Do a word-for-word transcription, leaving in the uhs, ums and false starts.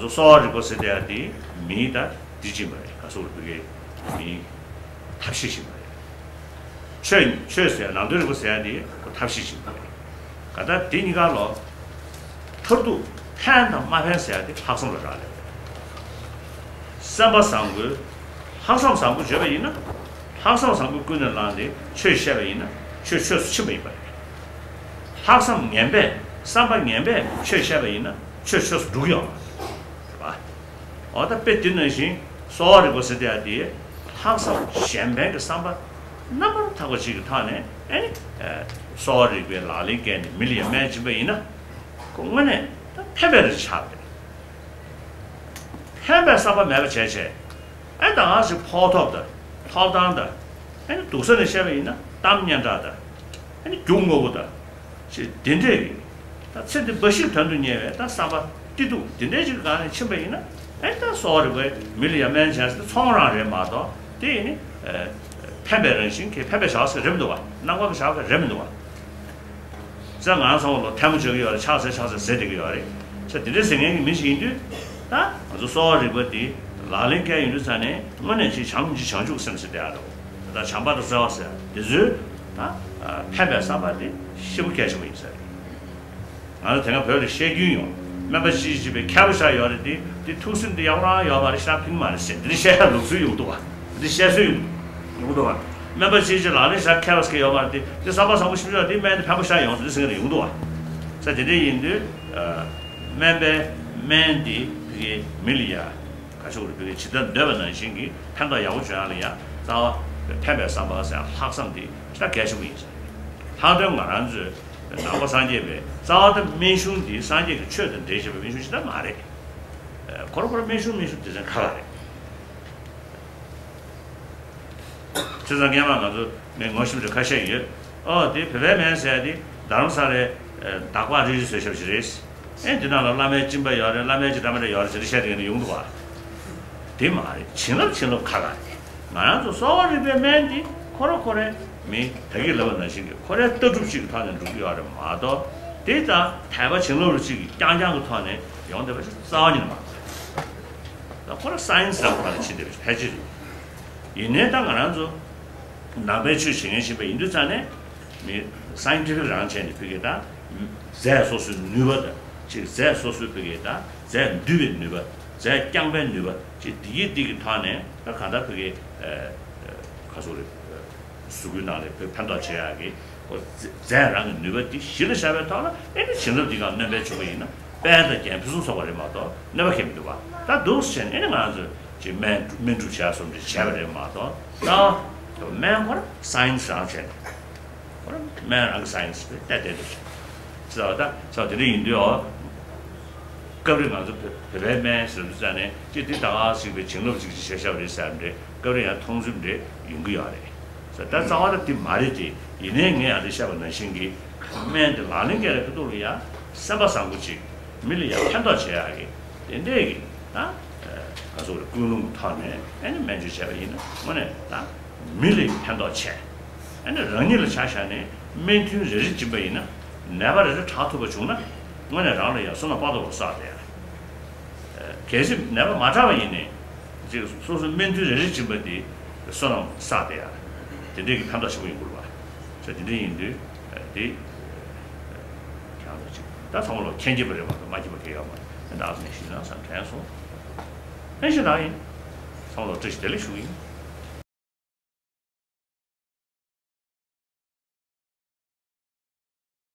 གསོ་བ་རིག་པ་ཟེར་དེ་ཡང་དེ་མིའི་ད་དེ་ཕྱིན་པ་རེད། ག་སོགས་རིག་པའི་མིའི་ཐབས་ཤེས་ཕྱིན་པ་རེད། ཆོས་ཆོས་ཟེར་ནང་དོན་རིག་པ་ཟེར་ཡང་དེ་ཐབས་ཤེས་ཕྱིན་པ་རེད། ག་ད་དེ་གཉིས་ཀ་ལོ་མཐར་ཐུག་ཕན་དང་མ་ཕན་ཟེར་ཡང་དེ་ལྷག་བསམ་ལ་རག་ལས་རེད། སེམས་པ་བཟང་པོའི་ལྷག་བསམ་བཟང་པོ་བརྗོད་པ་ཡིན་ན། ལྷག་བསམ་བཟང་པོས་ཀུན་ནས་བསླངས་ཏེ་ཆོས་བཤད་པ་ཡིན་ན་ཆོས་ཆོས་སུ་ཕྱིན་པ་ཡིན་པ་རེད། ལྷག་བསམ་ངན་པས་བསམ་པ་ངན་པས་ཆོས་བཤད་པ་ཡིན་ན་ཆོས་ཆོས་སུ་འགྲོ་གི་ཡོད་མ་རེད་པ། འོ་ད་དཔེ་དེ་ནང་བཞིན་གསོ་བ་རིག་པ་ཟེར་དེ་ཡང་དེ་ལྷག་བསམ་གཞན་ཕན་གྱི་བསམ་པ་རྣམ་པར་དག་པ་ཅིག་གི་ཐོག་ནས་ཨ་ནི་གསོ་བ་རིག་པའི་ལག་ལེན་བཀལ་ནས་མི་ལ་ཡང་སྨན་སྦྱིན་པ་ཡིན་ན་ཁོ་དངོས་གནས་ད་ཕན་པའི་རིགས་ཆགས་པ་རེད། ཕན་པའི་བསམ་པ་མེད་པ་བྱས་བྱས། ཨེ་ད་ག་ཞིག་ཕོག་ཐོབ་དང་ཐོབ་ཐང་དང་། ཨེ་ནི་སྡུག་ས་ནས་བཤད་པ་ཡིན་ན་གཏམ་སྙན་གྲགས་དང་། ཨེ་ནི་རྒྱུ་དངོས་པོ་དང་། ཞེས་དེ་འདྲས་ཀྱི། ད་ཚེ་འདི་འབའ་ཞིག་དོན་དུ་གཉེར་བའི་ད་བསམ་པ་སྐྱིད་སྡུག་དེ་འདྲས་ཅིག་གི་སྒང་ནས་ཕྱིན་པ་ཡིན་ན། ཨེ་ད་གསོ་བ་རིག་པའི་མི་ལ་ཡང་སྨན་བྱས་ཟེར་ཚོང་རང་རེད་མ་གཏོགས་དེ་ཡིན་ནི། ཕན་པའི་རང་བཞིན་གྱི་ཕན་པའི་བྱ་བ་ཟེར་རེད་མི་འདུག་བ། རྣམ་དཀར་གྱི་བྱ་བ་རེད་མི་འདུག་བ། ཟེར་ང་རང་ཚོ་ལོ་ཐལ་མོ་སྦྱར་གྱི་ཡོད་རེད། ཕྱག་འཚལ་ཕྱག་འཚལ་ཟེར་བསྡད་ཀྱི་ཡོད་རེད། ཟེར་དེ་འདྲའི་ཟེར་མཁན་གྱི་མི་ཞིག་ཡིན་དུས། ད་ང་ཚོ་གསོ་བ་རིག་པ་འདི་ལག་ལེན་བཀལ་ཡོང་དུས་ཙང་ནས་དངོས་གནས་ཅིག་བྱམས་སྙིང་རྗེ་བྱང་ཆུབ་སེམས་ཟེར་བསྡད་ཡག་འདུག་ད་བྱམས་པ་དང་བརྩེ་བ་ཟེར་དེ་ཚོའི་ད་ཕན་པའི་བསམ་པ་དེ་ཞེ་པོ་གལ་ཆེན་པོ་ཡིན་ས་རེད། ང་ཚོ་དེ་སྔ་བོད་ལ་བཤད་རྒྱུན་ཡོད། སྨན་པ་གཅིག་གིས་བྱས་པའི་མཁས་པོ་ཞིག་ཡོད་རེད་དེ། དེ་ཐུགས་སེམས་དེ་ཡག་པོ་རང་ཡོད་མ་རེད། ཤ་ཕིང་མ་རེད་ཟེར་དེ་འདྲ་བཤད་ཡག་ལུགས་སྲོལ་ཡོང་འདུག་བ། དེ་བཤད་སྲོལ་ཡོང་འདུག་བ། སྨན་པ་གཅིག་གིས་ལག་ལེན་ཞིག་མཁས་པ་ཞིག་ཡོད་མ་རེད་དེ། དེ་བསམ་པ་བཟང་པོ་ཞིག་ཡོད་དེ་སྨན་དེ་ཕན་པོ་ཞིག་ཡོང་ཟེར་དེ་ཟེར་མཁན་རེ་ཡོང་འདུག་བ། ས་དེ་འདྲ་ཡིན་དུས། སྨན་པའི་སྨན་དེ་བི་གའི་མི་ལ་ཡ། ག་ཆོག་རེད། བི་གའི་ཇི་ལྟར་འདོད་པ་ནང་བཞིན་གྱི་ཕན་ཐོགས་ཡག་པོ་བྱུང་ཡག་ལ་ཡ་རྩ་བ་ཕན་པའི་བསམ་པ་ཟེར་ཡག་ལྷག་བསམ་དེ་ཞེ་དྲག་གལ་ཆེན་པོ་ཡིན་ས་རེད། ལྷག་དོན་ང་རང་ཚོས། ནང་པ་སངས་རྒྱས་པའི་རྩ་བ་དེ་སྨན་གཞུང་འདི་སངས་རྒྱས་ཀྱི་ཆོས་དང་འབྲེལ་བྱས་པའི་སྨན་གཞུང་ཞིག་ད་མ་རེད། ཁོ་རང་ཁོ་རང་སྨན་གཞུང་སྨན་གཞུང་དེ་ཚོ་ཁ་ལག་རེད། བྱས་ཙང་སྔོན་མ་ང་ཚོ་ངས་ངོ་ཤེས་པ་ཁ་ཤས་ཡོད། ཨོ་དེ་བོད་པའི་སྨན་ཟེར་ཡ་དེ་རྡ་རམ་ས་ལའི་འདག་པ་རིལ་རིལ་བཟོས་བཞག་པ་ཞིག་རེད། ཨེ་འདི་ནང་ལ་བླ་མའི་སྦྱིན་པ་ཡོད་རེད། བླ་མའི་ཅི་འདྲ་མི་འདྲ་ཡོད་རེད་ཟེར་བཤད་དེ་ཡོང་འདུག་བ། དེ་མ་རེད། བྱིན་རླབས་བྱིན་རླབས་ཁ་ལག་རེད། ང་རང་ཚོ་གསོ་བ་རིག་པའི་སྨན་འདི་ཁོ་ར་ཁོ་རའི་མི་ད་གིན་ལབ་པ་ནང་བཞིན་གྱི་ཁོ་རའི་ལྟ་གྲུབ་ཅིག་གི་ཐོག་ནས་འགྲོ་གི་ཡོད་རེད་མ་གཏོགས། དེ་ད་དད་པ་བྱིན་རླབས་ཅིག་གི་རྐྱང་རྐྱང་གི་ཐོག་ནས་ཡོང་བསྡད་པ་ཞིག་རྩ་བ་ཉིད་ནས་མ་རེད། ད་ཁོ་ར་སའེན་སི་རང་གི་ཐོག་ནས་ཕྱིན་བསྡད་པ་ཞིག་ཕལ་ཆེར་རེད། ཡིན་ནའི་ད་ང་རང་ཚོ་ནང་པའི་ཆོས་བྱེད་མཁན་ཞིག་ཡིན་པ་ཡིན་དུས་ཙང་ནས། མི་སའེན་ཊི་ཕིག་རང་བྱས་ནས་ཕ་གི་ད། རྫས་སོ་སོའི་ནུས་པ་དང་ཅིག་རྫས་སོ་སོའི་ཕ་གི་ད་རྫས་འདུལ་བའི་ནུས་པ། རྫས་རྐྱང་པའི་ནུས་པ་ཅིག་འདི་ཡིས་འདི་གི་ཐོག་ནས་ད་གང་ལྟར་ཕ་གི། ག་སོགས་རེད། གཟུགས་པོའི་ནང་ལ་ཕན་ཐོགས་བྱེད་ཡག་གི་ཁོ་རྫས་རང་གི་ནུས་པ་འདི་གཞི་ལ་བཞག་པའི་ཐོག་ལ་ཨེ་ནི་བྱིན་རླབས་འདི་གང་སྣོན་པ་བྱུང་བ་ཡིན་ན་དཔལ་དང་རྒྱན་ཕུན་སུམ་ཚོགས་པ་རེད་མ་གཏོགས་གནོད་པ་གང་ཡང་མི་འདུག་བ། ད་འདུག་སེ་བྱས་ནས་ཨེ་ནི་ང་ཚོས་ཅིག་སྨན་སྨན་སྒྲུབ་བྱས་སོགས་འདི་བྱས་པ་རེད་མ་གཏོགས། ད་སྨན་ཁོ་རང་སའེན་སི་རང་བྱས་ནས། ཁོ་རང་སྨན་རང་གི་སའེན་སི་རེད། ད་དེ་འདྲ་རེད། ཙང་ད་ཙང་དེ་འདྲ་ཡིན་དུས་ཨོ། སྐབས་རེ་ང་ཚོ་བོད་བོད་པའི་སྨན་ཟེར་དུས་ཙང་ནས་ཅི་དེ་ད་ག་ཞིག་པའི་བྱིན་རླབས་ཅིག་ཅིག་བྱས་བཞག་པ་རེད་ཟེར་ནས་སྐབས་རེ་ཡང་མཐོང་ཚུལ་འདྲ་ཡོང་གི་ཡོད་རེད། ད་རྩ་བ་ད་དེ་མ་རེད་དེ། ཡིན་ནའི་ངས་ཡང་དེ་བཤད་པ་ནང་བཞིན་གྱི་སྨན་དེ་ལག་ལེན་བཀལ་བའི་ཐོག་ལ་ཡང་སེམས་པ་བཟང་པོ་ཅིག་མི་ལ་ཡང་ཕན་ཐོགས་བྱེད་ཡག་གི་དེ་འདྲས་ཀྱི་ད་ག་ཚོད་རེད། ཀུན་སློང་གི་ཐོག་ནས་ཨ་ནི་སྨན་བཅོས་བྱས་པ་ཡིན་ན་དངོས་གནས་ད། མི་ལ་ཕན་ཐོགས་ཆེ། ཨ་ནི་རང་ཉིད་ལ་ཆ་བཞག་ནས་སྨན་ཐུན་རེ་རེ་སྦྱིན་པ་ཡིན་ན། ནད་པ་རེ་རེ་དྲག་ཐུབ་པ་བྱུང་ན། དངོས་གནས་རང་ལ་ཡང་བསོད་ནམས་དཔག་ཏུ་མེད་པ་བསགས་བསྡད་ཡ། གལ་སྲིད་ནད་པ་མ་དྲག་པ་ཡིན་ནའི། ཅིག་སོ་སོའི་སྨན་ཐུན་རེ་རེ་སྦྱིན་པ་དེ་བསོད་ནམས་བསགས་བསྡད་ཡ། དེ་འདྲའི་གི་ཕན་ཐོགས་ཆེན་པོ་ཡོང་གི་རེད་བ། ས་དེ་འདྲ་ཡིན་དུས། དེ། ཁྱེད་རང་ཚོ་ཅིག་ད་ཚང་མ་ལོ་མཁྱེན་གྱི་པ་རེད་མ་གཏོགས་མ་མཁྱེན་པ་གང་ཡོད་མ་རེད། ད་ང་ཚོ་ནས་ཤེས་ན་བསམ་དྲན་སོང་། ཕན་ཞིག་ན་ཡིན། ཚང་མ་ལོ་བཀྲ་ཤིས་བདེ་ལེགས་ཞུ་གི་ཡིན།